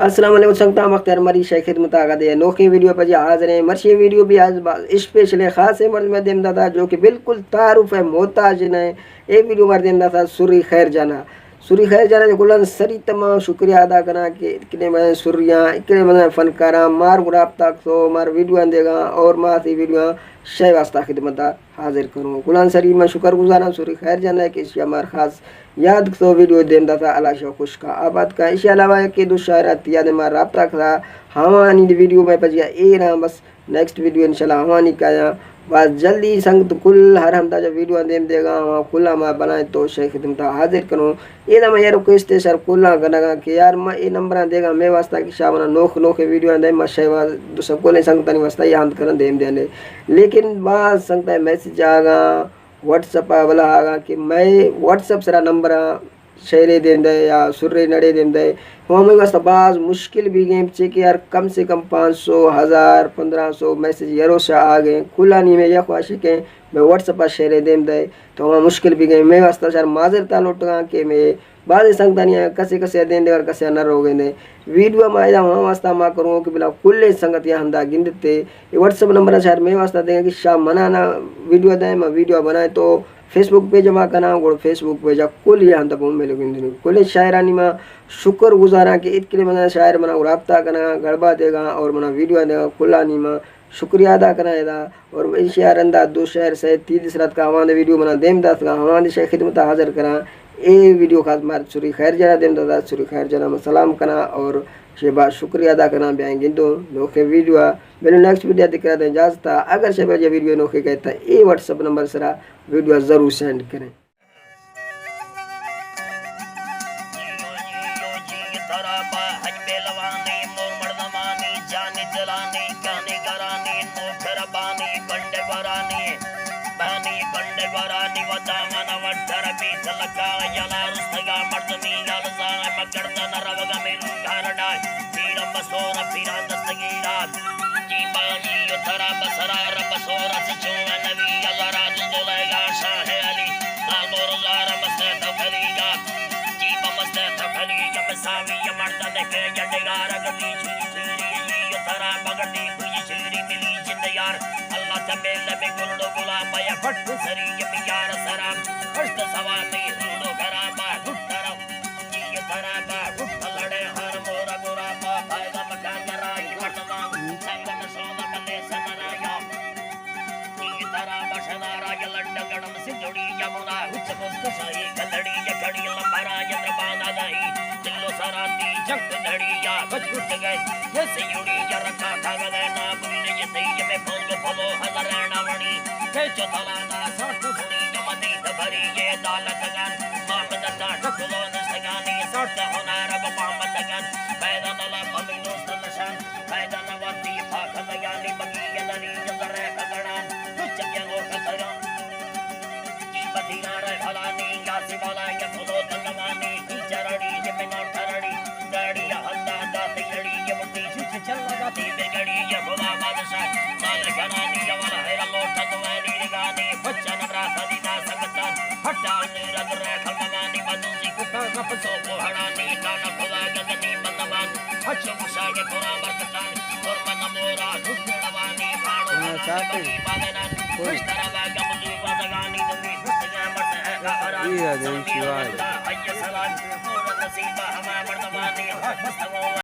السلام علیکم سنگتاں، بختیار مری شے خدمت آگا دے نوخیں ویڈیو پجی حاضر ہیں۔ مرشی ویڈیو بھی آج با-، اسپیشل ہے، خاص ہے، مرد میں دیم دادا جو کہ بالکل تعارف ہے محتاج نہ ہے۔ اے ویڈیو مردیم داتا سری خیر جانا۔ سری خیر جانا جو کلن سری تمام شکریہ ادا کنا کہ اتنے مزن سریاں، اتنے مزن فنکاراں، مار گڑا رابطہ کتو، مار ویڈیو دیگا اور ما سی ویڈیو شے واسطہ خدمت حاضر کروں۔ کلان سری من شکر گزاراں سری خیر جانا کہ اشیا مار خاص یاد کتو ویڈیو دیم داتا، اللہ شو خوش کا آباد کا۔ اشیا علاوہ کہ دو شاعرات یاد مار رابطہ کتا، ہمانی دی ویڈیو میں پجیا ایران بس نیکسٹ ویڈیو انشاءاللہ ہمانی کایاں۔ بس جلدی سنگت کل ہر ہمدا جب ویڈیو دیم دیگا، ہما کلا ما بنائیں تو شے خدمتا حاضر کروں۔ اے دا ما یار ریکویسٹ ہے شر کلا کنگا کہ یار ما اے نمبراں دیگا میں واسطہ کہ شامنا نوخ نوخ ویڈیو دے ما شے وا-، دو سب کلیں سنگتانی واسطہ یہ ہند کرن دیم دینے۔ لیکن بعض سنگتا میسج آگا، واٹس اپ آ بلا آگا کہ میں واٹس اپ سرا نمبراں شعرے دیم دے یا سرے نڑے دیم دے۔ ہمے واسطہ باز مشکل بھی گئے چے کہ یار کم سے کم پانچ سو، ہزار، پندرہ سو میسج یروشا آ گئے۔ کلانی میں یہ خواہش کہ میں واٹس اپ پر شعرے دیم دے تو ہما مشکل بھی گئے۔ میں واسطہ شر معذرت لوٹگا کہ میں بعض سنگتانی کسے کسے دین دے اور کسے نہ روگے دے۔ ویڈیو ما ادا ہما واسطہ ما کروں کہ بلا کل سنگت یا ہندا گندتے۔ اے واٹس اپ نمبر شر میں واسطہ دیں کہ شاہ منا نا ویڈیو دیں، ما ویڈیو بنائے تو فیس بک پیج ما کناں، گڑا فیس بک پیج ء کل یہ ہندا بہوں ملو گندنی۔ کل شاعرانی ما شکر گزاراں کہ اتکلے منا شاعر منا رابطہ کناں، گڑبا دیگا اور منا ویڈیو دیگا، کلانی ما شکریہ ادا کناں ادا۔ اور ایشی ء رندا دو شعر سے تیدس رات کا ہماں دے ویڈیو منا دیم دات کا ہماں دے شے خدمت حاضر کراں۔ اے ویڈیو خاص مار سری خیر جنا دیم دادا، سری خیر جنا ما سلام کناں اور شے با شکریہ ادا کناں۔ بیاں گندوں نوکے ویڈیو ء۔ ملو نیکسٹ ویڈیو ء، تکرا دیں اجازت ء۔ اگر شے با یہ ویڈیو نوکے کہتا اے واٹس اپ نمبر سرا ویڈیو ضرور سینڈ کریں۔ جی بانی و ترا بسرا رب سورت چون نبی اللہ را دو دلگا شاہ علی، لال بورزار مست تو خلیجا، جی بمست تو خلیجا، مساوی مرد دکے جڈگار گتی چوری چوری، جی ترا بگڑتی کوئی چوری ملی جند یار، اللہ تمیل میں گلڈو گلاب یا پٹ سری یار سرا، پشت سوا میں ہلو گرابا گٹرا، جی ترا با گٹ لڑے ہر مورا گرابا، پیدا مکان رائی مردمان، سنگت سودا کلے سنرایا۔ ترا بشدارا یا لڈ گڑم سنجوڑی یا منا ہچ مست سائی کلڑی یا کڑی لمبرا یا دربانا لائی دلو سراتی جنگ دھڑی یا بچ گٹ گئے یہ سیوڑی یا رکھا کھا گئے نا بولی یہ تئی یہ میں پھول پھولو ہزار رہنا وڑی یہ جو تلانا ساٹھ سڑی یا مدی دبری یہ دالت گان ماں مدتا ٹکلو نشتگانی ساٹھ ہونا رب پام تگان پیدا نلا پمی دوست نشان پیدا نواتی پاک دیانی بگی لری زرے کگڑان کچھ کے لوگ کتگان۔ جی بدینا رے بھلانی یا سی والا یا کھلو تنگوانی کی چرڑی جب نام ترڑی گاڑی یا ہندا داتی لڑی یا مٹی چچ چل لگاتی بگڑی یا خدا بادشاہ مال گھرانی یا والا ہے لوٹا دوانی رگانی بچہ نبرا خدی دا سنگتان ہٹا نور رد رے کھلوانی بدوزی کتا نفسو کو ہڑانی کانا خدا گگنی بندوان ہچو گشاگے پورا برکتان اور من مورا دھوپ روانی ماڑو ہاں، چاہتے ہیں۔ بادنان خوش طرح گمزو بازگانی دنی دھوپ گیا مرد ہے کا ہران یہ ہے جو سامی شیوائے۔ اللہ حی سلام اور نصیبہ ہما مردمانی ہر مستوان